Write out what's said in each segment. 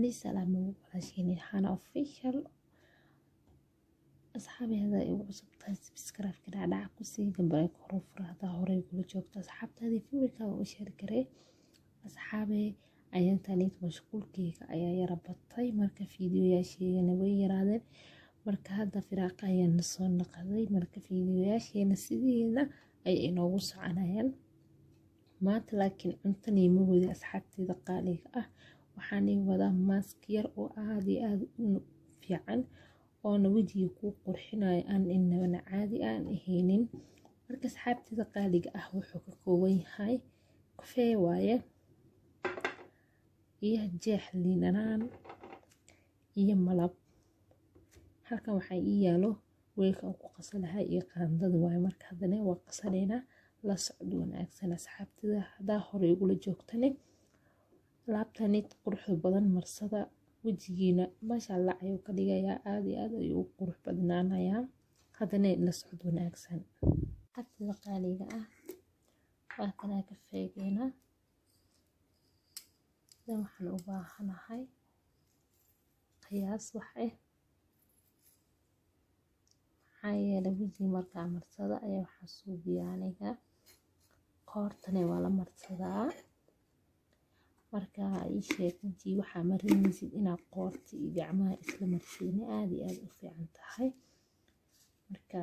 Waani salaamo walaashiin Hana Official. Asxaabi, hadaa igu cusub tahay, subscribe-ka dhacdhaca ku sii, gambaleel hore fura. Hadaa horey kula joogto, asxaabtaadii familkaaga u share garee. Asxaabe, ayaantanit mashquulkeyga ayaa yara batay, marka fiidiyoyaasheygana way yaraadeen. Marka hadda firaaqa ayaan soo naqaday, marka fiidiyoyaasheena sideeda ay inoogu soconayaan maanta. Laakiin cuntanii ma wadi, asxaabteyda qaaliga ah. Waxaan ii wadaa mask yar oo aada iyo aada u fiican, oona wejiga kuu qurxinayo, aan inabana caadi aan ahaynin. Marka asxaabteyda qaaliga ah, wuxuu ka kooban yahay kafee waaye iyo jeex liin dhanaan iyo malab. Halkan waxaa ii yaalo weelka aan ku qasanahay iyo qaandada waaye. Marka haddana waa qasanaynaa, la socod wanaagsan asxaabtida. Haddaa hore igula joogtane, alaabtanid quruxda badan marsada, wejigiina maasha Allah ayuu ka dhigayaa, aada iyo aad ayuu u qurux badnaanayaa. Haddana la socod wanaagsan, asxaabtida qaaliga ah. Waa kanaa kafeegeena. Dan waxaan u baahanahay qiyaas wax ah, maxaa yeelay wejiga markaa marsada ayaa waxaa suubiya aniga qoortane waa la marsadaa. Marka ii sheeg, wejiga waxaa marinaysid inaad qoorta iyo gacmaha isla marsiina aada iyo aada u fiican tahay. Marka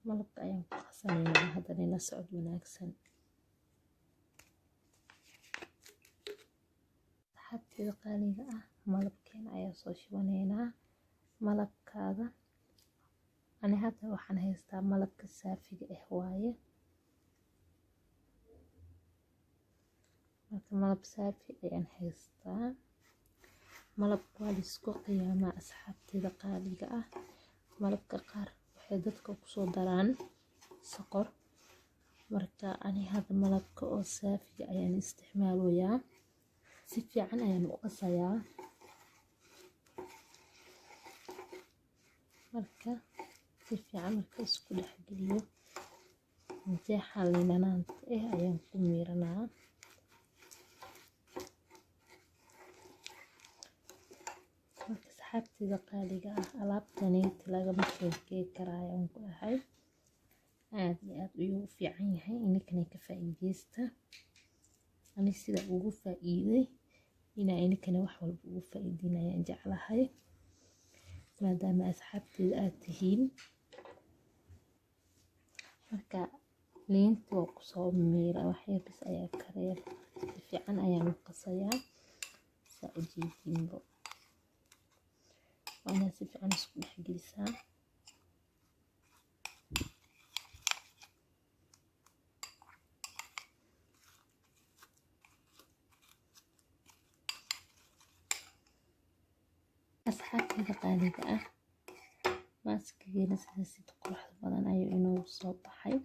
malabka ayaan ku qasanaynaa haddana, la socod wanaagsan asxaabteeda qaaliga ah. Malabkeena ayaa soo shubanaynaa. Malabkaada ani hadda waxaan haystaa malabka saafiga ah waaye. Marka malab saafi ayaan haystaa. Malabka waa laisku qiyaamaa, asxaabteeda qaaliga ah. Malabka qaar waxay dadka kusoo daraan sokor. Marka ani hadda malabka oo saafiga ayaan isticmaaloyaa. Si fiican ayaan u qasayaa. Marka si fiican marka isku dhexgeliyo, jeexa liin dhanaanta ah ayaan ku miiranaa. Marka asxaabteyda qaaliga ah, alaabtaneyta lagama sheekey karaayo aan ku dhahay, aada iyo aada ayuu u fiican yahay. Ininkana ka faa'iideysta. Ani sida ugu faa'iiday inaa ininkana wax walba ugu faa'iideynayaan jeclahay, maadaama asxaabteyda aada tihiin. Marka liinta waa kusoo miira, waxyar bis ayaa karaya. Si fiican ayaan u qasayaa, saa u jeediinbo. Waa inaad si fiican isku dhexgelisaa. Asxaabteyda qaaliga ah, maaskigeena sida si quruxda badan ayuu inoogu soo baxay,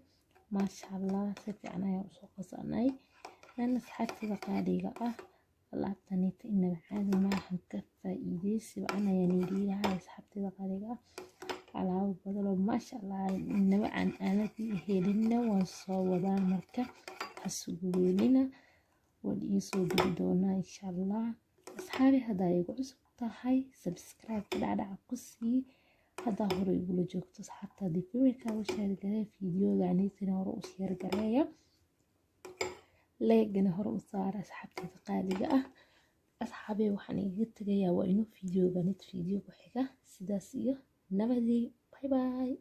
maasha Allah. Si fiican ayaan usoo qasanay. Dan asxaabteyda qaaliga ah, alaabtanita inaba caadi maahan, ka faa'iideysi wacan ayaan leeyahay, asxaabteyda qaaliga ah. Alaabo badan oo maasha Allah inaba aan aanadii helina waan soo wadaa. Marka hasugu weynina, waan iisoo geli doonaa insha Allah. Asxaabi, haddaa igu cusub tahay, subscribe dhacdhaca ku sii. Haddaa hore igula joogto, asxaabtaadii familkaaga u share garee. Fiidiyoga aniisina hore u share gareeya, like-gana hore u saara, asxaabteyda qaaliga ah. Asxaabey, waxaan igaga tegayaa waa inuu fiidiyoga nid fiidiyo ku xiga. Sidaas iyo nabadii, bye bye.